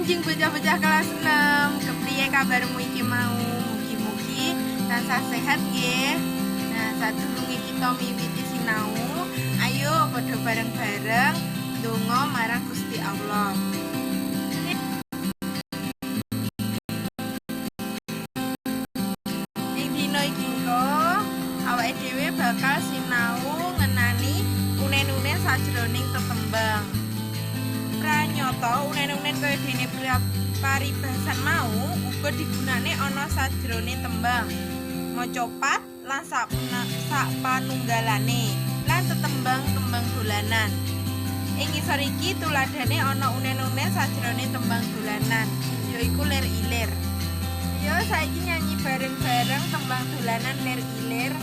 Enjing bocah-bocah kelas 6. Kepriye kabarmu iki mau? Mugi-mugi tansah sehat nggih. Nah, sadurunge kita miwiti sinau, ayo padha bareng-bareng ndonga marang Gusti Allah. Ing dina iki engko awake dhewe bakal sinau ngenani unen-unen sajroning tetembang. Pranyata unen-unen kaya dene paribasan mau uga digunakne ana sajrone tembang macapat lan sak panunggalane lan tetembang tembang dolanan. Ing ngisor iki tuladhane ana unen-unen sajrone tembang dolanan, yaiku lir ilir. Yo saiki nyanyi bareng-bareng tembang dolanan lir ilir.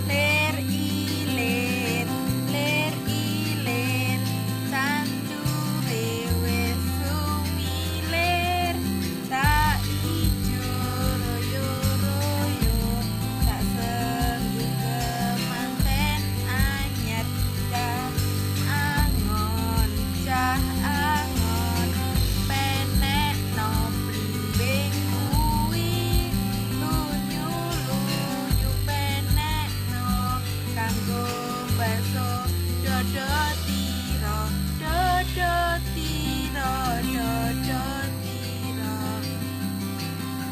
Lir ilir, lir ilir, tandure wis sumilir, tak ijo royo-royo, tak sengguh kemanten anyar, cah angon, cah angon, penekno blimbing kuwi, lunyu-lunyu penekno, kanggo mbaso dodo tira, dodo tira, dodo tira.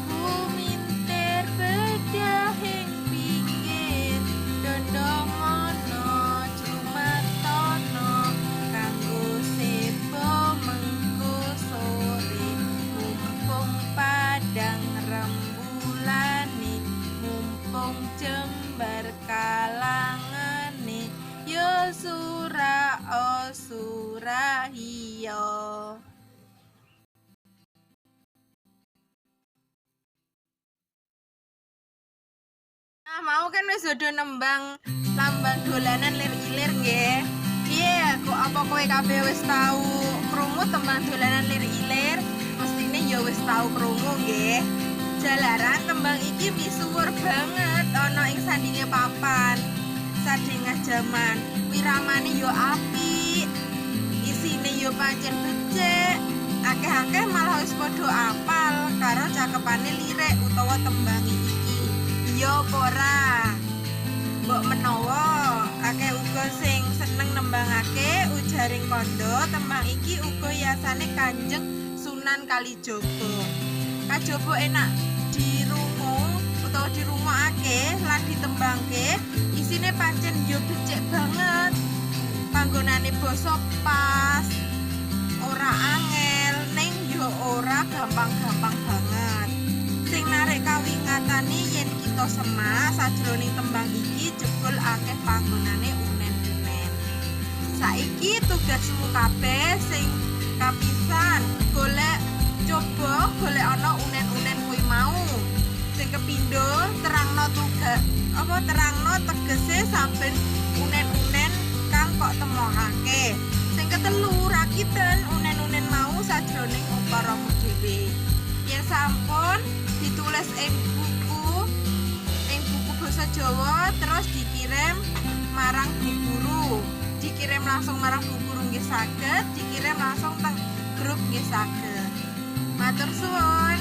Kumintir bedahing pinggir, dondongono jumatono, kanggo sebo mengko sore, mumpung padang rembulane, mumpung jembar kalangane, yo sura o surahiyo. Nah, mau kan wis do nembang lambang dolanan lir ilir nggih. Piye, kok apa kowe kabeh wis tau krungu tembang dolanan lir ilir? Mestine ya wis tau krungu nggih. Jalaran tembang iki misuwur banget ana ing sandinge papan. Sadengah jaman, wiramane ya apik, isine ya pancen becik. Akeh-akeh malah wis padha apal karo cakepane lirik utawa tembang iki. Iya apa ora? Mbok menawa akeh uga sing seneng nembangake ujaring kandha tembang iki uga yasane Kanjeng Sunan Kalijaga. Kajaba enak dirungu utawa dirungokake lan ditembangke, isine pancen yo becik banget. Panggonane basa pas, ora angel, ning yo ora gampang-gampang banget. Sing narik kawingatane yen kita semak sajroning tembang iki jebul akeh panggonane unen-unen. Saiki tugasmu kabeh sing kapisan golek coba golek ana unen-unen kuwi mau. Sing kepindho terangno tugas apa terangno tegese saben unen-unen kang kok temokake. Sing ketelu rakiten unen-unen mau sajroning ukaramu dhewe. Yen sampun ditulis ing buku basa Jawa terus dikirim marang bu guru. Dikirim langsung marang bu guru nggih saged, dikirim langsung teng grup nggih saged. Matur suwun.